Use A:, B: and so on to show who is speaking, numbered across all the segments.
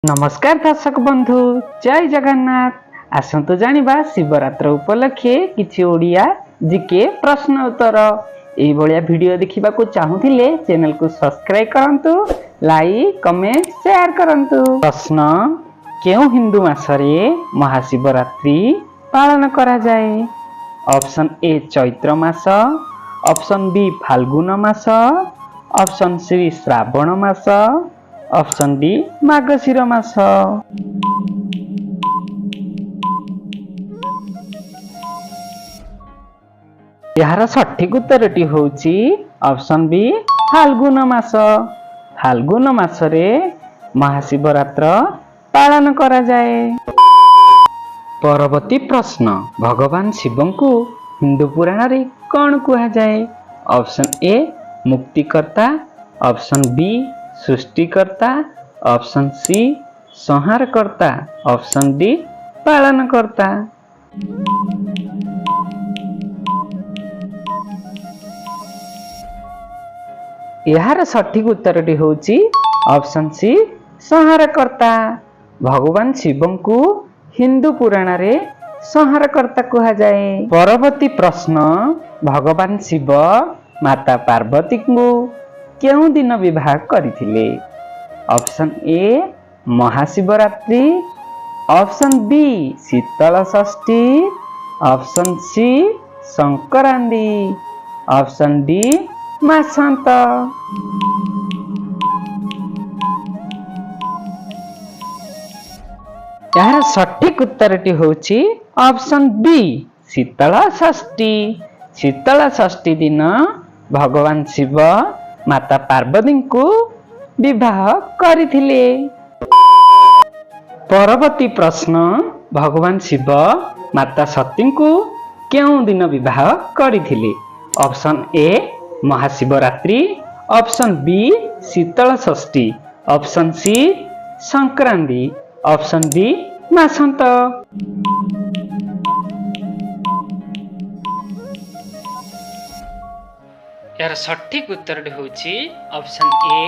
A: ନମସ୍କାର ଦର୍ଶକ ବନ୍ଧୁ, ଜୟ ଜଗନ୍ନାଥ। ଆସନ୍ତୁ ଜାଣିବା ଶିବରାତ୍ର ଉପଲକ୍ଷେ କିଛି ଓଡ଼ିଆ ଜିକେ ପ୍ରଶ୍ନ ଉତ୍ତର। ଏଇଭଳିଆ ଭିଡ଼ିଓ ଦେଖିବାକୁ ଚାହୁଁଥିଲେ ଚ୍ୟାନେଲକୁ ସବସ୍କ୍ରାଇବ କରନ୍ତୁ, ଲାଇକ୍, କମେଣ୍ଟ, ସେୟାର କରନ୍ତୁ। ପ୍ରଶ୍ନ: କେଉଁ ହିନ୍ଦୁ ମାସରେ ମହାଶିବରାତ୍ରି ପାଳନ କରାଯାଏ? ଅପସନ୍ ଏ ଚୈତ୍ର ମାସ, ଅପସନ୍ ବି ଫାଲ୍ଗୁନ ମାସ, ଅପସନ୍ ସି ଶ୍ରାବଣ ମାସ, ଅପସନ୍ ଡି ମାର୍ଗଶିର ମାସ। ଏହାର ସଠିକ ଉତ୍ତରଟି ହେଉଛି ଅପସନ୍ ବି ଫାଲ୍ଗୁନ ମାସ। ଫାଲ୍ଗୁନ ମାସରେ ମହାଶିବରାତ୍ର ପାଳନ କରାଯାଏ। ପରବର୍ତ୍ତୀ ପ୍ରଶ୍ନ: ଭଗବାନ ଶିବଙ୍କୁ ହିନ୍ଦୁ ପୁରାଣରେ କ'ଣ କୁହାଯାଏ? ଅପସନ୍ ଏ ମୁକ୍ତିକର୍ତ୍ତା, ଅପସନ୍ ବି ସୃଷ୍ଟିକର୍ତ୍ତା, ଅପସନ୍ ସି ସଂହାରକର୍ତ୍ତା, ଅପସନ୍ ଡି ପାଳନକର୍ତ୍ତା। ଏହାର ସଠିକ ଉତ୍ତରଟି ହେଉଛି ଅପସନ୍ ସି ସଂହାରକର୍ତ୍ତା। ଭଗବାନ ଶିବଙ୍କୁ ହିନ୍ଦୁ ପୁରାଣରେ ସଂହାରକର୍ତ୍ତା କୁହାଯାଏ। ପରବର୍ତ୍ତୀ ପ୍ରଶ୍ନ: ଭଗବାନ ଶିବ ମାତା ପାର୍ବତୀଙ୍କୁ କେଉଁ ଦିନ ବିବାହ କରିଥିଲେ? Option A Mahashivratri, option B Sheetala Shashthi, option C Sankranti, option D ମାସାନ୍ତ। ଏହାର ସଠିକ ଉତ୍ତରଟି ହେଉଛି ଅପସନ୍ ବି ଶୀତଳ ଷଷ୍ଠୀ। ଶୀତଳ ଷଷ୍ଠୀ ଦିନ ଭଗବାନ ଶିବ ମାତା ପାର୍ବତୀଙ୍କୁ ବିବାହ କରିଥିଲେ। ପରବର୍ତ୍ତୀ ପ୍ରଶ୍ନ: ଭଗବାନ ଶିବ ମାତା ସତୀଙ୍କୁ କେଉଁ ଦିନ ବିବାହ କରିଥିଲେ? Option A Mahashivratri, option B Sheetala Shashthi, option C Sankranti, option D ମାସନ୍ତ। ଏହାର ସଠିକ ଉତ୍ତରଟି ହେଉଛି ଅପସନ୍ ଏ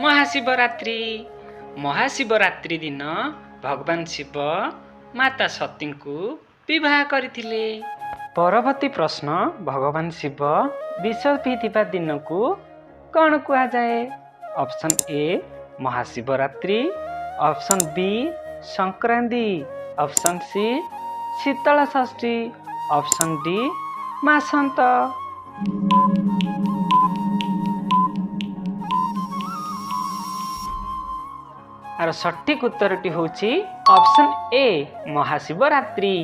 A: ମହାଶିବରାତ୍ରି। ମହାଶିବରାତ୍ରି ଦିନ ଭଗବାନ ଶିବ ମାତା ସତୀଙ୍କୁ ବିବାହ କରିଥିଲେ। ପରବର୍ତ୍ତୀ ପ୍ରଶ୍ନ: ଭଗବାନ ଶିବ ବିଷ ପିଇଥିବା ଦିନକୁ କ'ଣ କୁହାଯାଏ? Option A Mahashivratri, option B Sankranti, option C Sheetala Shashthi, option D ମାସନ୍ତ। ଏହାର ସଠିକ ଉତ୍ତରଟି ହେଉଛି ଅପସନ୍ ଏ ମହାଶିବରାତ୍ରି।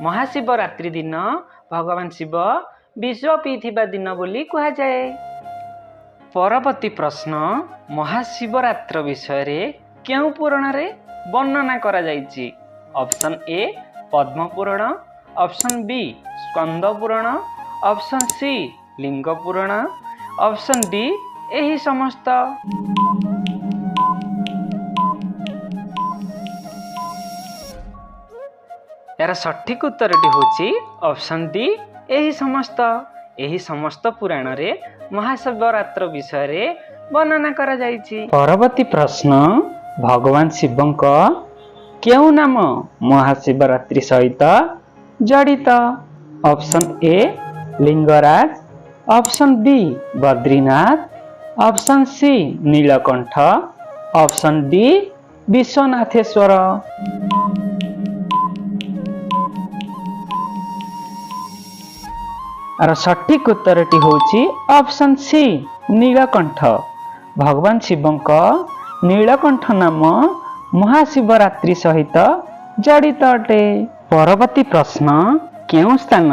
A: ମହାଶିବରାତ୍ରି ଦିନ ଭଗବାନ ଶିବ ବିଷ ପିଇଥିବା ଦିନ ବୋଲି କୁହାଯାଏ। ପରବର୍ତ୍ତୀ ପ୍ରଶ୍ନ: ମହାଶିବରାତ୍ର ବିଷୟରେ କେଉଁ ପୁରାଣରେ ବର୍ଣ୍ଣନା କରାଯାଇଛି? ଅପସନ୍ ଏ ପଦ୍ମ ପୁରାଣ, ଅପସନ୍ ବି ସ୍କନ୍ଦ ପୁରାଣ, ଅପସନ୍ ସି ଲିଙ୍ଗ ପୁରାଣ, ଅପସନ୍ ଡି ଏହି ସମସ୍ତ। ଏହାର ସଠିକ ଉତ୍ତରଟି ହେଉଛି ଅପସନ୍ ଡି ଏହି ସମସ୍ତ। ଏହି ସମସ୍ତ ପୁରାଣରେ ମହାଶିବରାତ୍ର ବିଷୟରେ ବର୍ଣ୍ଣନା କରାଯାଇଛି। ପରବର୍ତ୍ତୀ ପ୍ରଶ୍ନ: ଭଗବାନ ଶିବଙ୍କ କେଉଁ ନାମ ମହାଶିବରାତ୍ରି ସହିତ ଜଡ଼ିତ? Option A Lingaraj, option B Badrinath, option C Nilakantha, option D ବିଶ୍ୱନାଥେଶ୍ୱର। ଏହାର ସଠିକ ଉତ୍ତରଟି ହେଉଛି ଅପସନ୍ ସି ନୀଳକଣ୍ଠ। ଭଗବାନ ଶିବଙ୍କ ନୀଳକଣ୍ଠ ନାମ ମହାଶିବରାତ୍ରି ସହିତ ଜଡ଼ିତ ଅଟେ। ପରବର୍ତ୍ତୀ ପ୍ରଶ୍ନ: କେଉଁ ସ୍ଥାନ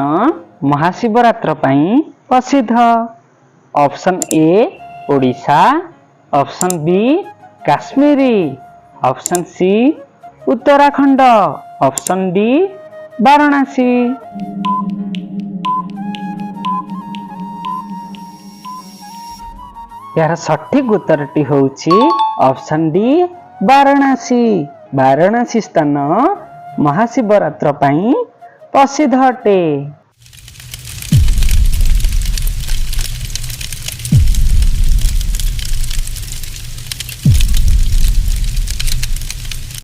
A: ମହାଶିବରାତ୍ର ପାଇଁ ପ୍ରସିଦ୍ଧ? Option A Odisha, option B Kashmir, option C Uttarakhand, option D Varanasi. ଏହାର ସଠିକ ଉତ୍ତରଟି ହେଉଛି ଅପସନ୍ ଡି ବାରାଣସୀ। ବାରାଣସୀ ସ୍ଥାନ ମହାଶିବରାତ୍ର ପାଇଁ ପ୍ରସିଦ୍ଧ ଅଟେ।